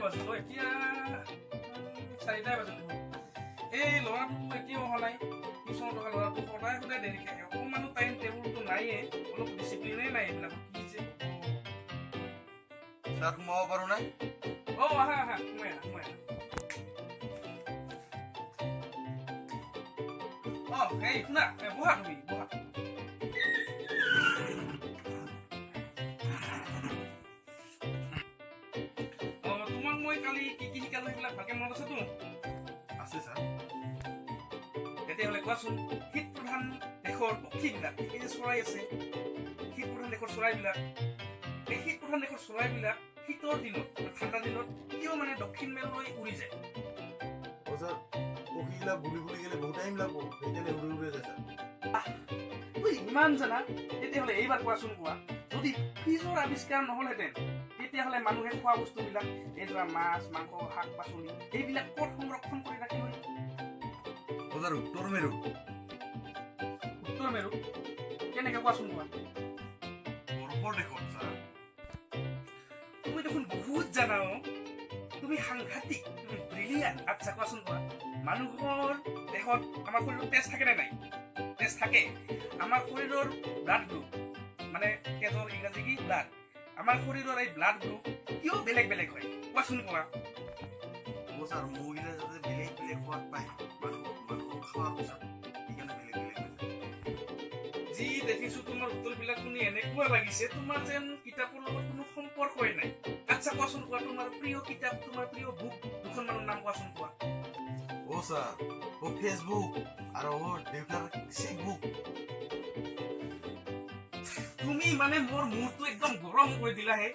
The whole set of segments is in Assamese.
বাজিল এতিয়া? 4টাই বাজিল। এই ল'ৰাটো এতিয়াও অহা নাই। টিউচনত অহা ল'ৰাটো সদায় সদায় দেৰিকৈ আহে। অকণমানো টাইম টেবুলটো নাইয়ে, অলপ ডিচিপ্লিনেই নাই এইবিলাকৰ। কি যে! ছাৰ, সোমাব পাৰোঁ নাই? অঁ, আহা আহা, সোমাই আহা, সোমাই আহা। অঁ, এই শুনা, বহা, তুমি বহা। অঁ, তোমাক মই কালি কি কি শিকালো, সেইবিলাক ভালকে মনত আছেতো? আছে ছাৰ। তেতিয়াহ'লে কোৱাচোন, শীত প্ৰধান দেশৰ পক্ষীবিলাক, এই যে চৰাই আছে, শীত প্ৰধান দেশৰ চৰাইবিলাক, এই শীত প্ৰধান দেশৰ চৰাইবিলাক শীতৰ দিনত, ঠাণ্ডা দিনত কিয় মানে দক্ষিণ মেৰুলৈ উৰি যায়? অঁ ছাৰ, পক্ষীগিলা বুলি বুলি গ'লে বহুত টাইম লাগব, সেইকাৰণে উৰি উৰি যায় ছাৰ। তুমি ইমান জানা, তেতিয়াহ'লে এইবাৰ কোৱাচোন, কোৱা, যদি ফ্ৰিজৰ আৱিষ্কাৰ নহ'লহেঁতেন, তেতিয়াহ'লে মানুহে খোৱা বস্তুবিলাক, এই ধৰা মাছ, মাংস, শাক পাচলি, এইবিলাক ক'ত সংৰক্ষণ কৰি ৰাখিল হয়? অঁ ছাৰ, উত্তৰ মেৰু। উত্তৰ মেৰু কেনেকে, কোৱাচোন কোৱা। বৰফৰ দেশত ছাৰ। তুমি দেখোন বহুত জানা অ'। তুমি সাংঘাতিক, তুমি ব্ৰিলিয়াণ্ট। আচ্ছা কোৱাচোন কোৱা, মানুহৰ দেহত, আমাৰ শৰীৰত তেজ থাকে নে নাই? তেজ থাকে। আমাৰ শৰীৰৰ ব্লাড গ্ৰুপ, মানে তেজৰ ইংৰাজী কি? ব্লাড। আমাৰ শৰীৰৰ এই ব্লাড গ্ৰুপ কিয় বেলেগ বেলেগ হয়, কোৱাচোন কোৱা। অঁ ছাৰ, মৌগিলা যাতে বেলেগ বেলেগ সোৱাদ পায় মানুহ খোৱাৰ পিছত, সেইকাৰণে বেলেগ বেলেগ হৈ যায়। যি দেখিছো, তোমাৰ উত্তৰবিলাক শুনি এনেকুৱা লাগিছে তোমাৰ যেন কিতাপৰ লগত কোনো সম্পৰ্কই নাই। আচ্ছা কোৱাচোন কোৱা, তোমাৰ প্ৰিয় কিতাপ, তোমাৰ প্ৰিয় বুক দুখনমানৰ নাম কোৱাচোন কোৱা। অঁ ছাৰ, অ' ফেচবুক আৰু অ' দেউতাৰ চেকবুক। তুমি মানে মোৰ মূৰটো একদম গৰম কৰি দিলা হে।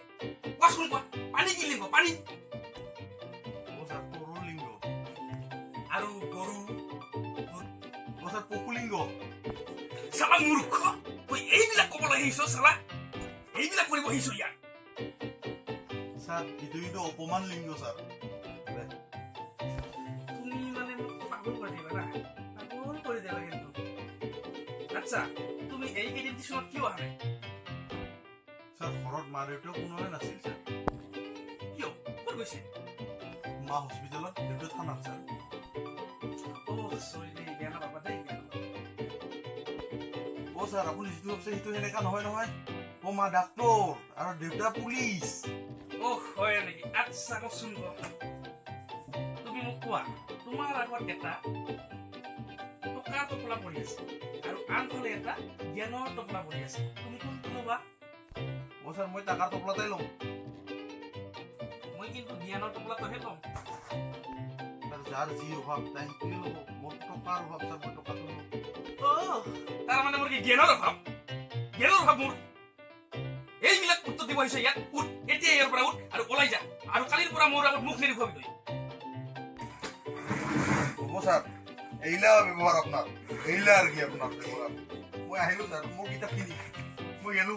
কোৱাচোন কোৱা, পানী কি লিংগ? পানী? অঁ ছাৰ, তৰুণ লিংগ। আৰু গৰু? অঁ ছাৰ, পশুলিংগ। চালা মূৰ্খ, তই এইবিলাক ক'বলৈ আহিছ? চালা এইবিলাক কৰিব আহিছ ইয়াত? ছাৰ, এইটো কিন্তু অপমান লিংগ ছাৰ। তুমি মানে মোক পাগল কৰি দিবা না, পাগল কৰি দিবা কিন্তু। আচ্ছা, তুমি এইকেইদিন টিউচনত কিয় অহা নাই? ছাৰ, ঘৰত মা দেউতা কোনোৱে নাছিল ছাৰ। কিয়, ক'ত গৈছে? মা হস্পিটেলত, দেউতা থানাত ছাৰ। অ' চৰি দেই, বেয়া নাপাবা দেই, বেয়া নাপাবা। অ' ছাৰ, আপুনি যিটো ভাবছে সেইটো সেনেকা নহয় নহয়। অ' মা ডাক্তৰ আৰু দেউতা পুলিচ। অ' হয় নেকি? আচ্ছা কচোন ক, তুমি মোক কোৱা, তোমাৰ আগত এটা টকাৰ টোপোলা পৰি আছে আৰু আনফালে এটা জ্ঞানৰ টোপোলা পৰি আছে, তুমি কোনটো ল'বা? অ' ছাৰ, মই টকাৰ টোপোলাটাই ল'ম। মই কিন্তু জ্ঞানৰ টোপোলাটোহে ল'ম। ছাৰ, যাৰ যি অভাৱ তাই সেইটোৱে ল'ব। মোৰ টকাৰ অভাৱ ছাৰ, মই টকাটো ল'ম। অ', তাৰ মানে মোৰ কি জ্ঞানৰ অভাৱ? জ্ঞানৰ অভাৱ মোৰ? এইবিলাক উত্তৰ দিব আহিছে ইয়াত? উঠ, এতিয়া ইয়াৰ পৰা উঠ আৰু ওলাই যা, আৰু কালিৰ পৰা মোৰ আগত মুখ নেদেখুৱাবি তই। হ'ব ছাৰ, এইলা ব্যৱহাৰ আপোনাৰ, এইলা আৰু কি আপোনাৰ ব্যৱহাৰ। মই আহিলো ছাৰ, মোৰ কিতাপখিনি, মই গেলো।